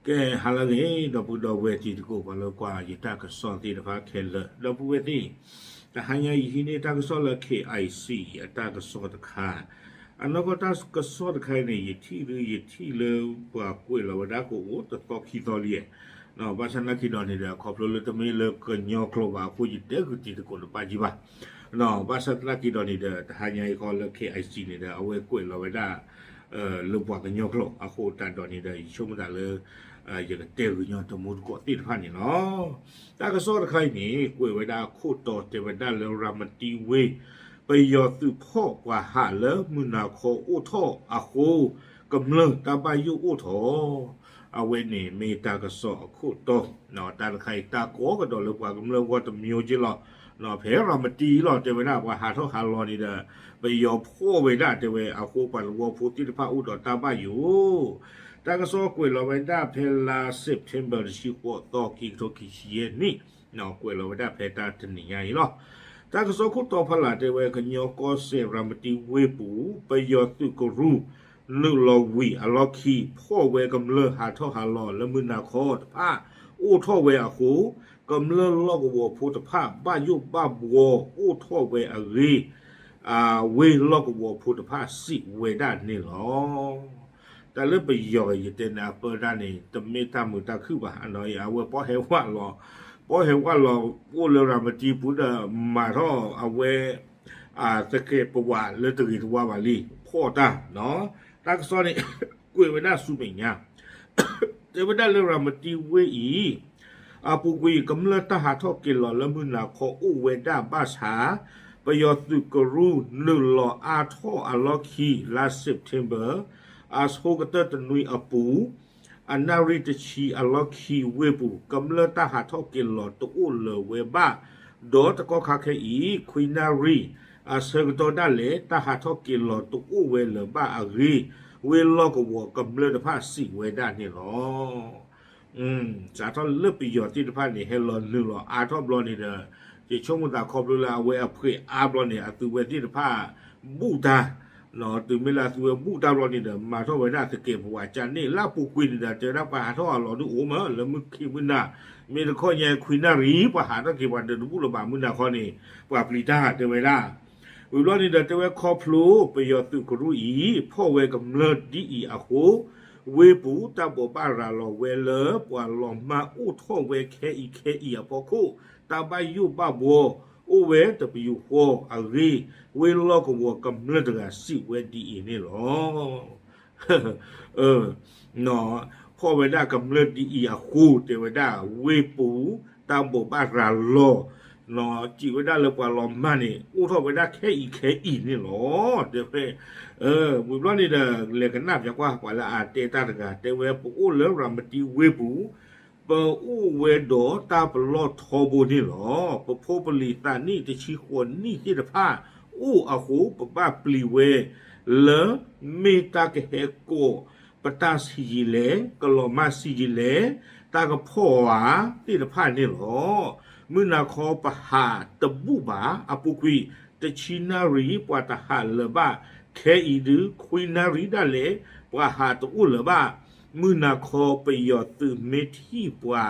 ကဲ ဟါလၢအဂ့ၤ ဒီပုၢ်ဒီဝဲၢ်တံၤသကိး ပှၤလၢကွၢ်ယတၢ်ကစီၣ်သ့ၣ်တဖၣ်ခဲလၢာ် ဒီပုၢ်ဝဲၢ်သ့ၣ်, တဟါညါယဟံးန့ၢ်တၢ်ကစီၣ်လၢ K I C အတၢ်ကစီၣ်တခါ, အနီၢ်ကီၢ်တၢ်ကစီၣ်တခါအံၤန့ၣ် ယထံၣ်ဒုးယထံၣ်လၢပှၤကွဲးလီၤဝဲဒၣ်ကအိၣ်တသီခံသီလံ, ဘၣ်ဆၣ်သနာ်က့ဒီးန့ၣ်ဒီး ခီဖျိလၢတမ့ၢ်လၢကညီကျိာ်ဘၣ်အဃိ ယတဲဂုာ်တံၤသကိးတဘၣ်ကံဘၣ် ဘၣ်ဆၣ်သနာ်က့ဒီးန့ၣ်ဒီး တဟါညါအံၤဃီလၢ K I C န့ၣ်ဒီး အဝဲကွဲးလီၤဝဲဒၣ် လၢပှၤကညီကျိာ်အဃိသတးဒီးန့ၣ်ဒီး ယဆိကမိၣ်သးလၢ ယကတဲဂုာ်ညီတမူသကိးသ့ၣ်တဖၣ်န့ၣ်လီၤ. တၢ်ကစီၣ်တခါအံၤန့ၣ် ကွဲးဝဲဒၣ်အခိၣ်တီတဲဝဲဒၣ်လၢ ရၤမတံဝ့ၢ် ပယီၤသုးဖီၣ်ပှၤဟးလၢမုၢ်နၤခီအိၣ်ထီၣ်အဃိ ကမျၢၢ်တၢ်ဘၣ်ယိၣ်အိၣ်ထီၣ် အဝဲန့ၣ်မ့ၢ်တၢ်ကစီၣ်အခိၣ်တီ, တၢ်တခါအံၤ တၢ်ကိးကဒီးလၢပှၤကမျၢၢ်ဂီၢ်တမံၤက့လီၤ. ဖဲရၤမတံလီၤ တဲဝဲဒၣ် ပှၤဟးထီၣ်ဟးလီၤန့ၣ်ဒီး ပယီၤဖီၣ်ဝဲဒၣ်တဲဝဲအဃိ ပှၤသဝီဖိသ့ၣ်တဖၣ်အိၣ်ဒီးတၢ်ဘၣ်ယိၣ်, တၢ်ကစီၣ်ကွဲးလီၤဝဲဒၣ်ဖဲလါ September တဆံဃိးသီ ခံကထိခံဆံယဲၢ်နံၣ်, ကွဲးလီၤဝဲဒၣ်ဖဲတၢ်တနံၤညါအံၤလီၤ. တၢ်ကစီၣ်ခိၣ်တီဖီလာ်တဲဝဲ ကညီကီၢ်စဲၣ်ရၤမတံဝ့ၢ်ပူၤ ပယီၤသုးကရူၢ် နုာ်လီၤဝံၤအလီၢ်ခံ ဖီၣ်ဝဲကမျၢၢ်ဟးထီၣ်ဟးလီၤလၢမုၢ်နၤခီတဖၣ် အိၣ်ထီၣ်ဝဲအဃိ ကမျၢၢ်လီၢ်ကဝီၤဖိတဖၣ် ဘၣ်ယိၣ်ဘၣ်ဘှီအိၣ်ထီၣ်ဝဲအဂ့ၢ် ဝ့ၢ်လီၢ်ကဝီၤဖိတဖၣ်စံးဝဲဒၣ်န့ၣ်လီၤ. တၢ်လၢပယီၤယတဲန့ၣ် အပၢတၢ်န့ၣ် တမ့ၢ်တၢ်မုာ်တၢ်ခုၣ်ဘၣ်, အဝဲပီၢ်ဟဲဝးလီၤ, ပီၢ်ဟဲဝးလီၤ အိၣ်လၢရၤမတံပူၤဒီး မၤထီၣ်အဝဲ သကဲးပဝးလၢတဂ့ၤတဝါဘၣ်လံ ဖီၣ်တၢ်, တၢ်ကစီၣ်န့ၣ် ကွဲးဝဲဒၣ်ဆူမဲာ်ညါ တဲဝဲဒၣ်လၢရၤမတံဝ့ၢ်အံၤ အပူၤကွံာ် ကမျၢၢ်တၢ်ဟးထီၣ်က့ၤလီၤလၢမုၢ်နၤခီအိၣ်ဝဲဒၣ်ဘၣ်ဆၣ် ပယီၤသုးကရူၢ်နုာ်လီၤအါထီၣ်အလီၢ်ခံ လါ September အဆိကတၢၢ်တနွံအပူၤ အနၣ်ရံၣ်တဆံအလီၢ်ခံဝ့ၢ်ပူၤ ကမျၢၢ်တၢ်ဟးထီၣ်က့ၤလီၤတအိၣ်လၢၤဝဲဘၣ်, ဒီးတကီၢ်ခါခဲအံၤ ခွံနၣ်ရံၣ် အဆၢကတီၢ်ဒၣ်လဲာ် တၢ်ဟးထီၣ်က့ၤလီၤတအိၣ်ဝဲလၢၤဘၣ်အဂ့ၢ် ဝ့ၢ်လီၢ်ကဝီၤကမျၢၢ်တဖၣ်စံးဝဲဒၣ်န့ၣ်လီၤ. စးထီၣ်လၢပယီၤသ့ၣ်တဖၣ်န့ၣ် ဟဲလီၤနုာ်လီၤအါထီၣ်ဘျီန့ၣ်ဒီး ယဆိကမိၣ်သးခီဖျိလၢအဝဲအဖှဲးအါဘျီန့ၣ် အသုဝဲသ့ၣ်တဖၣ် ဘူၣ်တၢ်, တုၤမ့ၢ်လၢအသုဝဲဘူၣ်တၢ်ဘျီန့ၣ်ဒီး မၤထီၣ်ဝဲဒၣ်သကဲးပဝးကန့ၣ် လၢအပူၤကွံာ်န့ၣ်ဒီး တဲဝဲဒၣ်ပှၤဟးထီၣ်ဟးလီၤဒုအိၣ်မး လၢမုၢ်ခံမုၢ်နၤ, မ့ၢ်တခီညါခွံနၣ်ရံၣ် ပှၤဟးထီၣ်က့ၤပှၤဒုးတဘူၣ်လၢၤဘၣ်မုၢ်နၤခီန့ၣ် ပှၤပျံၤတၢ်တဲဝဲဒၣ် ဝံၤဘျီန့ၣ်ဒီး တဲဝဲခီဖျိပယီၤသုးကရူၢ်အံၤ ဖီၣ်ဝဲကမျၢၢ်ဒ်အံၤအဃိ ဝ့ၢ်ပူၤတၢ်ဘိးဘၣ်ရၤလီၤဝဲလၢ ပှၤလီၤမၢ်အိၣ်ထီၣ်ဝဲခဲအံၤခဲအံၤအဖီခိၣ် တၢ်ဘၣ်ယိၣ်ဘၣ်ဘှီအိၣ်ဝဲတပယူာ်ဃီအဂ့ၢ် ဝ့ၢ်လီၢ်ကဝီၤကမျၢၢ်တဂၤစံးဝဲဒ်အံၤန့ၣ်လီၤ. ဖီၣ်ဝဲဒၣ်ကမျၢၢ်ဒ်အံၤအဃိ တဲဝဲဒၣ် ဝ့ၢ်ပူၤတၢ်ဘိးဘၣ်ရၤလီၤ စံးဝဲဒၣ်လၢပှၤလီၤမၢ်န့ၣ် အိၣ်ထီၣ်ဝဲဒၣ်ခဲအံၤခဲအံၤန့ၣ်လီၤ. တဲဝဲ ဝံၤဘျီန့ၣ်ဒီး လဲၤကနၣ်ပၠးကွၢ် ပှၤလၢအတဲတၢ်တဂၤ တဲဝဲ ပအိၣ်လၢရၤမတံဝ့ၢ်ပူၤ ပအိၣ်ဝဲဒီးတၢ်ပလီၢ်ထီဘိန့ၣ်လီၤ. ပဖိပလံၤသးနံၣ်တဆံဃိးနံၣ်သ့ၣ်တဖၣ် အိၣ်အဃိ ပဘၣ်ပျံၤဝဲ လၢမ့ၢ်တၢ်ကဟဲကိးပတၢ်ဆံးယံာ်လဲၣ်, ကလီၤမၢ်ဆံးယံာ်လဲၣ်, တၢ်ကဖီၣ်ဧါသ့ၣ်တဖၣ်န့ၣ်လီၤ. မုၢ်နၤခီပဟးတဘူၣ်ဘၣ် အပူၤကွံာ် တဆံနၣ်ရံၣ် ပှၤတဟးလၢၤဘၣ် ခဲအံၤဒုး ခွံနၣ်ရံၣ်ဒၣ်လဲာ် ပှၤဟးတအိၣ်လၢၤဘၣ်. မုၢ်နၤခီပယီၤသုးမ့ၢ်ထံၣ်ပှၤ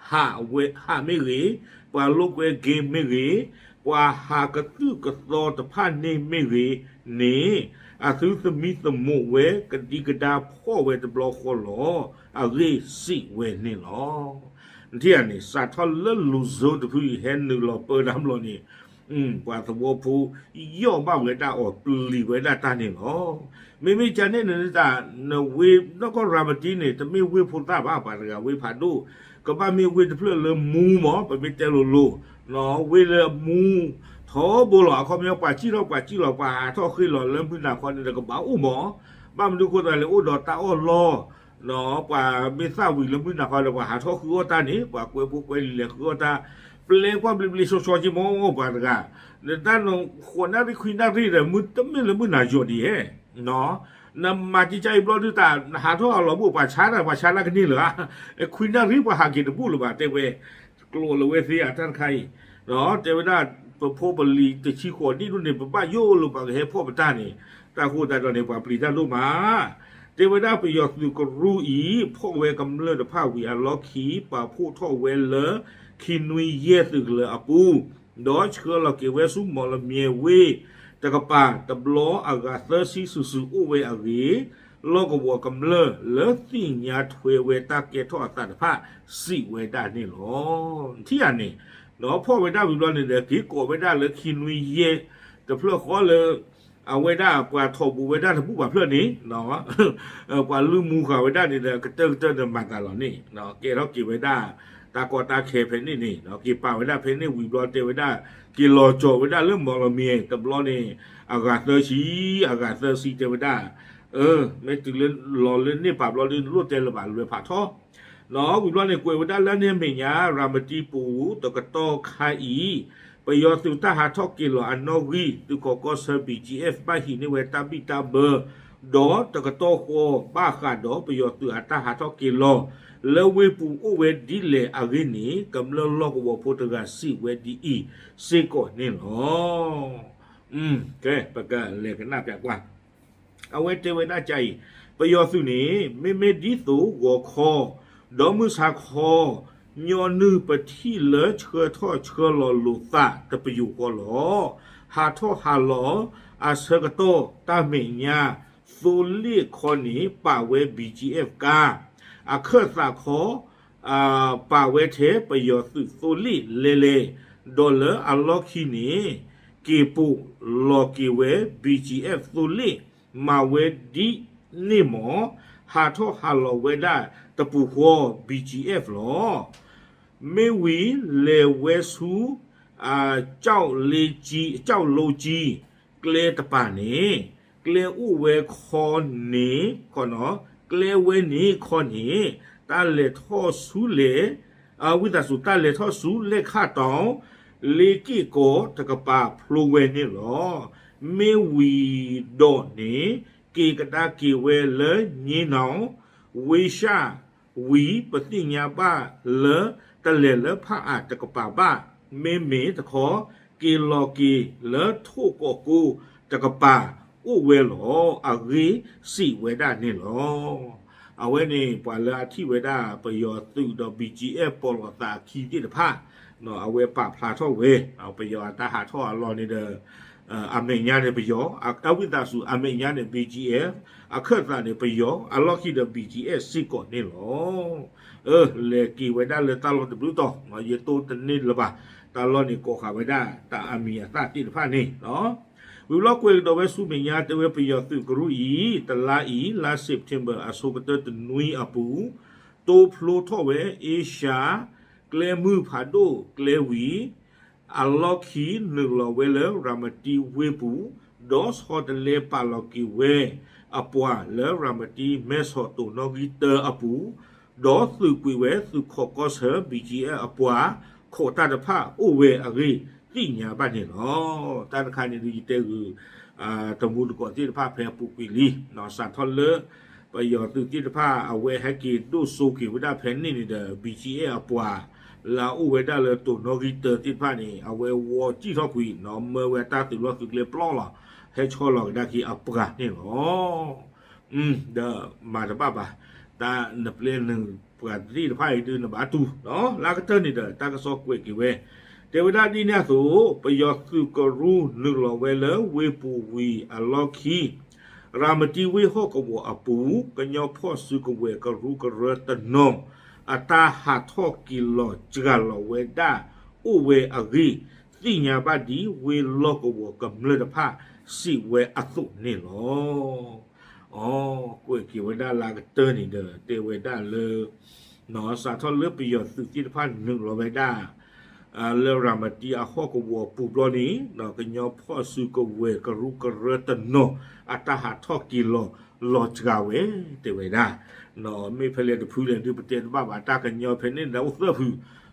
ဟးဝဲဟးမ့ၢ်ဂ့ၤ, ပှၤလိာ်ကွဲဂ့ၤမ့ၢ်ဂ့ၤ, ပှၤဟးကသုၣ်ကသီတဖၣ်န့ၣ်မ့ၢ်ဂ့ၤန့ၣ် အသုသမံသမိးဝဲကဒံကဒါဖီၣ်ဝဲတဘျီဃီလီၤ. အဂ့ၢ်စံးဝဲန့ၣ်လီၤ. နထံၣ်ဧါန့ၣ် စးထီၣ်လၢလူၤစိတဖုအံၤ ဟဲနုာ်လီၤပၢတၢ်ဘျီန့ၣ် ပှၤသဝီဖိ ယီၣ်ဘၣ်ဝဲဒၣ်အီၤပျံၤဝဲဒၣ်တၢ်န့ၣ်လီၤ. မ့မ့ၢ်ကန့ၣ်န့ၣ် တၢ်နဝ့ၢ်နီၢ်ကီၢ်ရၤမတံန့ၣ် တမ့ၢ်ဝ့ၢ်ဖိသၣ်ဘၣ် ပှၤတဂၤဝ့ၢ်ဖးဒိၣ်, ကဘၣ်မ့ၢ်ဝ့ၢ်တဖျၢၣ်လၢမူမး ပမ့ၢ်တဲလိၤလိၤ, ဝ့ၢ်လၢမူ ထီဘိလီၤ. အခီပညီ ပှၤစံၣ်ထီၣ်ပှၤစံၣ်လီၤ ပှၤဟးထီၣ်ဃ့ၢ်လီၤလၢမုၢ်နၤခီန့ၣ်ဒီးကဘၣ်အိၣ်မး, ဘၣ်မနုၤဃိသတးလဲၣ် အိၣ်ဒီးတၢ်အီၣ်လီၢ် ပှၤမ့ၢ်သၣ်ဝံၤလၢမုၢ်နၤခီဒီး ပှၤဟးထီၣ်ဃုအီၣ်တၢ်န့ၣ် ပှၤကွဲဖိကွဲလံၤလဲၤဃုအီၣ်တၢ်, ပျဲကွၢ်ဘျ့ဘျ့ဆှီဆှီက့မး ပှၤတဂၤ, နတၢ်နဃိးနၣ်ရံၣ်ခွံနၣ်ရံၣ်ဒီး မုၢ်တမ့ၢ်လၢမုၢ်နၤယိာ်ဒံးဧဲ, နမၤကကၢအံၤဘျီဒုးတၢ် နဟးထီၣ်အလီၤဘိၣ် ပှၤဆါတၢ် ပှၤဆါတၢ်ကန့ၢ်လၢၤဧါ, ခွံနၣ်ရံၣ်ပှၤဟးက့ၤတဘူၣ်လၢၤဘၣ် တဲဝဲ, ကျိးလၢၤဝဲသ့ဧါတၢ်တခါအံၤ, တဲဝဲဒၣ် ပဖိပလံၤတဆံဃိးနံၣ်ဒိၣ်န့ၣ် ပဘၣ်ယိၣ်လၢပှၤကဟဲဖီၣ်ပတၢ်န့ၣ်, တၢ်ဃိသတးဒီးန့ၣ် ပှၤပျံၤတၢ်ဒိၣ်မး, တဲဝဲဒၣ်ပယီၤသုးကရူၢ်အံၤ ဖီၣ်ဝဲကမျၢၢ်တဖၣ်ဝံၤအလီၢ်ခံ ပာ်ဖှိၣ်ထီၣ်ဝဲလၢ ခံနွံယဲၢ်သုးကလၢၤအပူၤ, ဒီးဆှၢလီၤက့ၤဝဲဆူမီၣ်လမၠဲၣ်ဝ့ၢ်တကပၤ တဘျီအဂၤသၢဆံစုာ်စုာ်အိၣ်ဝဲအဂ့ၢ် လီၢ်ကဝီၤကမျၢၢ်လၢသ့ၣ်ညါထွဲဝဲတၢ်ကဲထီၣ်အသးတဖၣ် စံးဝဲဒၣ်န့ၣ်လီၤ. ထံၣ်ဧါန့ၣ်, ဒီးဖီၣ်ဝဲဒၣ်ဝံၤဘျီန့ၣ်ဒီး က့ၤကိးဝဲဒၣ်လၢခံနွံယဲၢ် တဖျၢၣ်ဃီလၢ အဝဲဒၣ်ပှၤထီၣ်ဘူးဝဲဒၣ်တဘူၣ်ဘၣ်ဖျၢၣ်န့ၣ်, ပှၤလုၢ်မူဃာ်ဝဲဒၣ်န့ၣ်ဒီး ကတၢၢ်ကတၢၢ်ဒီးမၤသးလီၤန့ၣ်, ကဲထီၣ်က့ၤဝဲဒၣ် တၢ်ကီတၢ်ခဲဖဲန့ၣ်န့ၣ်, က့ၤပာ်ဝဲဒၣ်ဖဲန့ၣ်ဝံၤဘျီတဲဝဲဒၣ် က့ၤလီၤကၠီၤဝဲဒၣ်လၢမီၣ်လမၠဲၣ်တဘျီန့ၣ် အဂၤသၢဆံ, အဂၤသၢဆံတဲဝဲဒၣ်, မ့ၢ်တုၤလၢလီၤလၢန့ၣ်ပာ်ဘျီဒီး လိၣ်တဲလၢၤဘၣ် လွဲၤဖးထီ ဒီးဝံၤဘျီန့ၣ် ကွဲးဝဲဒၣ်လၢန့ၣ်အမဲာ်ညါ ရၤမတံပူၤ တကတီၢ်ခါအံၤ, ပယီၤသုးတၢ်ဟးထီၣ်က့ၤလီၤအနီၣ်ဂံၢ် သုးခိးကီၢ်ဆၢ ဘံၣ်ကၠံၣ်အဲၣ် ဘၣ်ဟံးန့ၢ်ဝဲတၢ်ဘံၣ်တၢ်ဘၢ, ဒီးတကတီၢ်ဃီဘၣ်ဃးဒီးပယီၤသုးအတၢ်ဟးထီၣ်က့ၤလီၤ လၢဝ့ၢ်ပူၤအိၣ်ဝဲဒ်လဲၣ်အဂ့ၢ်န့ၣ် ကမျၢၢ်လီၢ်ကဝီၤဖိတဂၤစံးဝဲဒ်အံၤစ့ၢ်ကီးန့ၣ်လီၤ. ကဲ ပကလဲၤကနၣ်ပျးကွၢ် အဝဲတဲဝဲဒၣ်ကအံၤ, ပယီၤသုးန့ၣ် မ့မ့ၢ်ဒ်သိးဂီၤခီ, ဒီးမုၢ်ဆါခီ, ညီနုၢ်ပထံၣ်လၢဆှၢထီၣ်ဆှၢလီၤလိာ်သးတပယူာ်ဃီလီၤ. ဟးထီၣ်ဟးလီၤအဆၢကတီၢ်တၢ်မဲာ်ညါ သိလ့ၣ်ခီန့ၣ် ပာ်ဝဲ ဘံၣ်ကၠံၣ်အဲၣ် ကါ, အခၢၣ်သးခီ ပာ်ဝဲထဲပယီၤသုးသိလ့ၣ်လဲၤလဲၤ, ဒီးလၢအလီၢ်ခံန့ၣ် က့ၤပိာ်လီၤက့ၤဝဲ ဘံၣ်ကၠံၣ်အဲၣ် သိလ့ၣ်, မၤဝဲဒ်န့ၣ်မး ဟးထီၣ်ဟးလီၤဝဲဒၣ်တပူၤဃီ ဘံၣ်ကၠံၣ်အဲၣ် လီၤ. မ့ၢ်ဝံၤလဲၤဝဲဆူ ကၠီၣ်လိကၠံ ကျဲတပၤန့ၣ်, ကျဲအိၣ်ဝဲခီန့ၣ်, ကျဲဝဲန့ၣ်ခီန့ၣ်, တၢ်လဲၤထီၣ်ဆူလဲၣ်, ဝံသးစူၤ တၢ်လဲၤထီၣ်ဆူလဲၣ်ခၣ်တီၤ လ့က့ၢ်ကီတကပၤဖျိဝဲန့ၣ်လီၤ. မ့ၢ်ဝံၤဒီးန့ၣ် က့ၤကဒါက့ၤဝဲလၢ င့နီၤ ဝ့ၢ်ရှၣ် ဝံၤ ပသ့ၣ်ညါဘၣ်လၢတလဲၤလၢဖၣ်အၣ်တကပၤဘၣ်, မ့မ့ၢ်တခီ က့ၤလီၤက့ၤလၢထိၣ်ကီးကိတကပၤအိၣ်ဝဲလီၤ အဂ့ၢ်စံးဝဲဒၣ်န့ၣ်လီၤ. အဝဲန့ၣ် ပှၤလၢအထံၣ်ဝဲဒၣ်ပယီၤသုးဒီး ဘံၣ်ကၠံၣ်အဲၣ် ပိာ်လိာ်သးအခံသ့ၣ်တဖၣ် အဝဲပာ်ဖျါထီၣ်ဝဲ ပယီၤအတၢ်ဟးထီၣ်အလီၢ်န့ၣ်ဒီး အမဲာ်ညါန့ၣ်ပယီၤ, အဝံသးစူၤ အမဲာ်ညါန့ၣ် ဘံၣ်ကၠံၣ်အဲၣ်, အခၢၣ်သးန့ၣ်ပယီၤ, အလီၢ်ခံဒီး ဘံၣ်ကၠံၣ်အဲၣ် စ့ၢ်ကီးန့ၣ်လီၤ. လဲၤက့ၤဝဲဒၣ်လၢတၢ်လီၢ်တဘျုးတီၤ, ယတိၢ်တန့ၢ်လၢၤဘၣ်, တၢ်လီၢ်န့ၣ်ကိးဃာ်ဝဲဒၣ် တၢ်အမံၤအသၣ်သ့ၣ်တဖၣ်န့ၣ်လီၤ. ဝံၤဘျီကွဲးကဒီးဝဲဆူမဲာ်ညါ တဲဝဲပယီၤသုးကရူၢ်အံၤ တလါအံၤ လါ September အဆိကတၢၢ်တနွံအပူၤ, တိဖျိထီၣ်ဝဲ အ့ရှါ ကျဲမုၢ်ဖးဒိၣ်ကျဲဝံၤ အလီၢ်ခံ နုာ်လီၤဝဲလၢရၤမတံဝ့ၢ်ပူၤ, ဒီးဆီတလဲပာ်လီၤက့ၤဝဲအပှၤလၢရၤမတံမဲဆီးတိၤနီၣ်ဂံၢ်တၢအပူၤ, ဒီးသုးကွံာ်ဝဲသုးခိးကီၢ်ဆၢ ဘံၣ်ကၠံၣ်အဲၣ် အပှၤခိးတၢ်တဖၣ်အိၣ်ဝဲအဂ့ၢ်သ့ၣ်ညါဘၣ်န့ၣ်လီၤ. တၢ်တခါန့ၣ်ဒုးယတဲဂုာ် တမူတကိးသ့ၣ်တဖၣ်ဖဲအပူၤကွံာ်လံ, စးထီၣ်လၢပယီၤသုးသ့ၣ်တဖၣ် အဝဲဟဲက့ၤဒိၣ်စိက့ၤဝဲဒၣ်ဖဲန့ၣ်န့ၣ်ဒီး ဘံၣ်ကၠံၣ်အဲၣ် အပှၤ လၢအအိၣ်ဝဲဒၣ်လၢတိၤနီၣ်ဂံၢ်တၢသ့ၣ်တဖၣ်န့ၣ် အဝဲဝီစံၣ်ထီၣ်ကွံာ် မၢဝဲတၢ်သုးလီၢ်သုးကျဲပျီလီၤ, ဟဲဆီလီၤကဒါက့ၤအပှၤန့ၣ်လီၤ. ဒီးမၤတဘၣ်ဘၣ်, တၢ်နပျဲနပှၤသ့ၣ်တဖၣ်အံၤဒုးနဘၣ်တူၢ်, လၢကတၢၢ်န့ၣ်ဒီး တၢ်ကစီၣ်ကွဲးက့ၤဝဲ, တဲဝဲဒၣ်ဒ်န့ၣ်အသိး ပယီၤသုးကရူၢ်နုာ်လီၤဝဲလၢဝ့ၢ်ပူၤဝံၤအလီၢ်ခံ ရၤမတံဝ့ၢ်ဟီၣ်ကဝီၤအပူၤ ကညီဖီၣ်စုကဝဲၤကရူၢ်ကရၢတနီၤ အတၢ်ဟးထီၣ်က့ၤလီၤစှၤလီၤဝဲဒၣ်အိၣ်ဝဲအဂ့ၢ် သ့ၣ်ညါဘၣ်ဒ်ဝ့ၢ်လီၢ်ကဝီၤကမျၢၢ်တဖၣ်စံးဝဲအသိးန့ၣ်လီၤ. အီ ကွဲးက့ၤဝဲဒၣ်လၢကတၢၢ်န့ၣ်ဒီး တဲဝဲဒၣ်လၢ စးထီၣ်လၢပယီၤသုးသ့ၣ်တဖၣ်နုာ်လီၤဝဲဒၣ် လၢရၤမတံအဟီၣ်ကဝီၤပူၤဘျီန့ၣ် ကညီဖီၣ်စုကဝဲၤကရူၢ်ကရၢတနီၤ အတၢ်ဟးထီၣ်က့ၤလီၤ လီၤစှၤဝဲ တဲဝဲဒၣ်. မ့ၢ်ဖဲလဲၣ်တဖုလဲၣ်ဒုးပတဲတဘၣ်ဘၣ် တၢ်ကညီဖဲန့ၣ်ဒီးအိၣ်သၢဖု,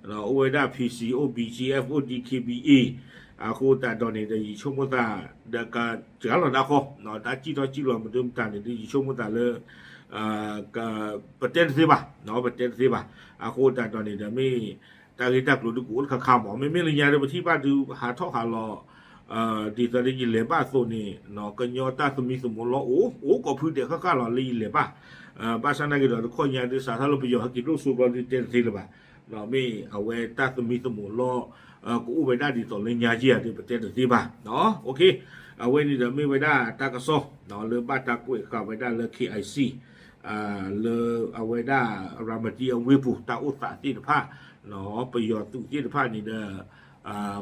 အိၣ်ဝဲဒၣ် PC အိၣ် BGF အိၣ် DKBA အဃိသတးဒီးန့ၣ်ဒီး ယဆိကမိၣ်သး ဒီးကစှၤလီၤဒၣ်ဃီ, တၢ်စံၣ်ထီၣ်စံၣ်လီၤမနုၤမတၤန့ၣ်ဒီး ယဆိကမိၣ်သးလၢ ပတဲတသ့ဘၣ်, ပတဲတသ့ဘၣ်. အဃိသတးဒီးန့ၣ်ဒီး မ့ၢ်တၢ်ဂ့ၢ်တၢ်ကျိၤဒုးကအိၣ်တခါခါမး, မ့မ့ၢ်လၢညါဒီး ပထံၣ်ဘၣ်ဒုးဟးထီၣ်ဟးလီၤ ဒ်သိးလၢယလဲၤဘၣ်အသိးန့ၣ် ကညီတၢ်သမံသမိးလီၢ်အိၣ် အိၣ်ကိးဖုဒဲးဃၣ်ဃၣ်လီၤလၢယလဲၤဘၣ်. ဘၣ်ဆၣ်နာ်က့ဒီးတခီညါဒ်စးထီၣ်လၢပယီၤဟဲက့ၤဒိၣ်စိဘျီဒုး တဲတသ့လၢၤဘၣ်. မ့ၢ်အဝဲတၢ်သမံသမိးလီၢ် ကအိၣ်ဝဲဒၣ်ဒ်သိးလၢညါယဲၢ်ဧါဒုး ပတဲတသ့ဘၣ်. အဝဲန့ၣ်ဒီးမ့ၢ်ဝဲဒၣ်တၢ်ကစီၣ် လၢဘၣ်တၢ်ကွဲးဃာ်ဝဲဒၣ်လၢ K I C လၢအဝဲဒၣ်ရၤမတံအဝ့ၢ်ပူၤ တၢ်အိၣ်သးသ့ၣ်တဖၣ် ပယီၤသုးသ့ၣ်တဖၣ်န့ၣ်ဒီး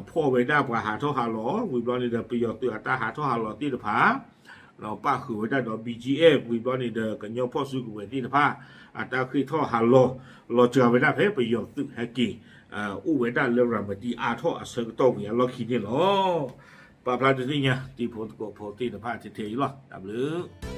ဖီၣ်ဝဲဒၣ်ပှၤဟးထီၣ်ဟးလီၤ ဝံၤဘျီန့ၣ်ဒီး ပယီၤသုးအတၢ်ဟးထီၣ်ဟးလီၤသ့ၣ်တဖၣ် ပၣ်ဃုာ်ဝဲဒၣ်ဒီး B G F ဝံၤဘျီန့ၣ်ဒီး ကညီဖီၣ်စုကဝဲၤသ့ၣ်တဖၣ် အတၢ်ဃ့ၢ်ထီၣ်ဟးလီၤ လီၤစှၤဝဲဒၣ်ဖဲပယီၤသုးဟဲက့ၤ အိၣ်ဝဲဒၣ်လၢရၤမတံအါထီၣ်အဆၢကတီၢ်ဝံၤအလီၢ်ခံန့ၣ်လီၤ. ပာ်ဖျါဒုးသ့ၣ်ညါ တံၤဖိသကိးဖိသ့ၣ်တဖၣ်ထဲထဲအံၤလီၤ. တၢ်ဘျုး